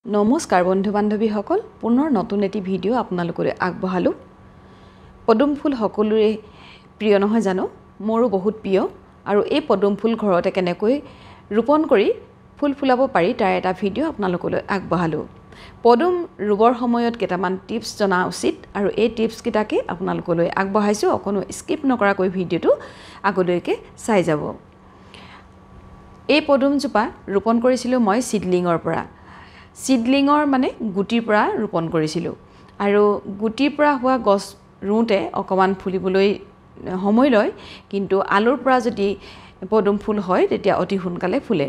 নমস্কাৰ বন্ধু বান্ধৱীসকল, পুনৰ নতুন এটি ভিডিঅ' আপোনালোকলৈ আগবঢ়ালোঁ। পদুম ফুল সকলোৰে প্ৰিয় নহয় জানো? মোৰো বহুত প্ৰিয়। আৰু এই পদুম ফুল ঘৰতে কেনেকৈ ৰোপণ কৰি ফুল ফুলাব পাৰি তাৰ এটা ভিডিঅ' আপোনালোকলৈ আগবঢ়ালোঁ। পদুম ৰুবৰ সময়ত কেইটামান টিপছ জনা উচিত আৰু এই টিপছকেইটাকে আপোনালোকলৈ আগবঢ়াইছোঁ। অকণো স্কিপ নকৰাকৈ ভিডিঅ'টো আগলৈকে চাই যাব। এই পদুমজোপা ৰোপণ কৰিছিলোঁ মই চিডলিঙৰ পৰা। চিডলিঙৰ মানে গুটিৰ পৰা ৰোপণ কৰিছিলোঁ আৰু গুটিৰ পৰা হোৱা গছ ৰুওঁতে অকণমান ফুলিবলৈ সময় লয়, কিন্তু আলুৰ পৰা যদি পদুম ফুল হয় তেতিয়া অতি সোনকালে ফুলে।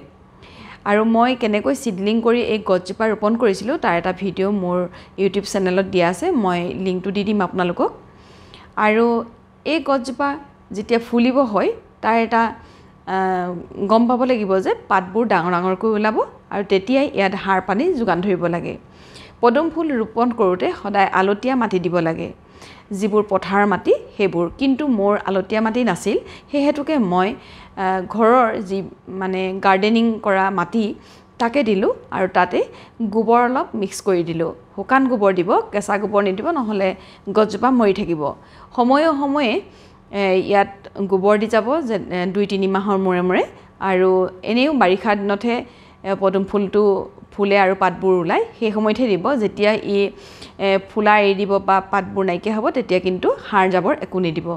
আৰু মই কেনেকৈ চিডলিং কৰি এই গছজোপা ৰোপণ কৰিছিলোঁ তাৰ এটা ভিডিঅ' মোৰ ইউটিউব চেনেলত দিয়া আছে, মই লিংকটো দি দিম আপোনালোকক। আৰু এই গছজোপা যেতিয়া ফুলিব হয় তাৰ এটা গম পাব লাগিব যে পাতবোৰ ডাঙৰ ডাঙৰকৈ ওলাব আৰু তেতিয়াই ইয়াত সাৰ পানী যোগান ধৰিব লাগে। পদুম ফুল ৰোপণ কৰোঁতে সদায় আলতীয়া মাটি দিব লাগে, যিবোৰ পথাৰৰ মাটি সেইবোৰ। কিন্তু মোৰ আলতীয়া মাটি নাছিল, সেই হেতুকে মই ঘৰৰ যি মানে গাৰ্ডেনিং কৰা মাটি তাকে দিলোঁ আৰু তাতে গোবৰ অলপ মিক্স কৰি দিলোঁ। শুকান গোবৰ দিব, কেঁচা গোবৰ নিদিব, নহ'লে গছজোপা মৰি থাকিব। সময়ে সময়ে ইয়াত গোবৰ দি যাব যে 2-3 মাহৰ মূৰে মূৰে। আৰু এনেও বাৰিষা দিনতহে পদুম ফুলটো ফুলে আৰু পাতবোৰ ওলায়, সেই সময়তহে দিব। যেতিয়া ই ফুলা এৰি দিব বা পাতবোৰ নাইকিয়া হ'ব তেতিয়া কিন্তু সাৰ জাবৰ একো নিদিব।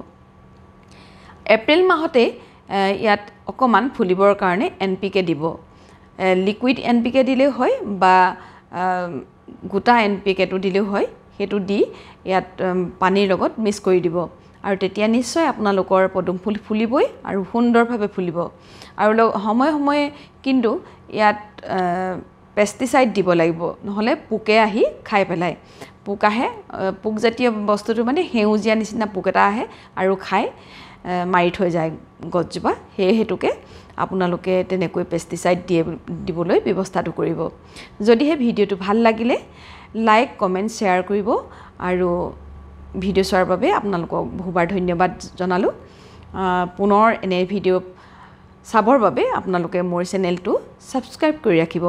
এপ্ৰিল মাহতে ইয়াত অকণমান ফুলিবৰ কাৰণে এন পি কে দিব। লিকুইড এন পি কে দিলেও হয় বা গোটা এন পি কেটো দিলেও হয়, সেইটো দি ইয়াত পানীৰ লগত মিক্স কৰি দিব আৰু তেতিয়া নিশ্চয় আপোনালোকৰ পদুম ফুল ফুলিবই আৰু সুন্দৰভাৱে ফুলিব। আৰু সময়ে সময়ে কিন্তু ইয়াত পেষ্টিচাইড দিব লাগিব, নহ'লে পোকে আহি খাই পেলায়। পোক আহে, পোকজাতীয় বস্তুটো মানে সেউজীয়া নিচিনা পোক এটা আহে আৰু খাই মাৰি থৈ যায় গছজোপা। সেই হেতুকে আপোনালোকে তেনেকৈ পেষ্টিচাইড দিয়ে দিবলৈ ব্যৱস্থাটো কৰিব। যদিহে ভিডিঅ'টো ভাল লাগিলে লাইক, কমেণ্ট, শ্বেয়াৰ কৰিব আৰু ভিডিঅ' চোৱাৰ বাবে আপোনালোকক বহুবাৰ ধন্যবাদ জনালোঁ। পুনৰ এনে ভিডিঅ' চাবৰ বাবে আপোনালোকে মোৰ চেনেলটো ছাবস্ক্ৰাইব কৰি ৰাখিব।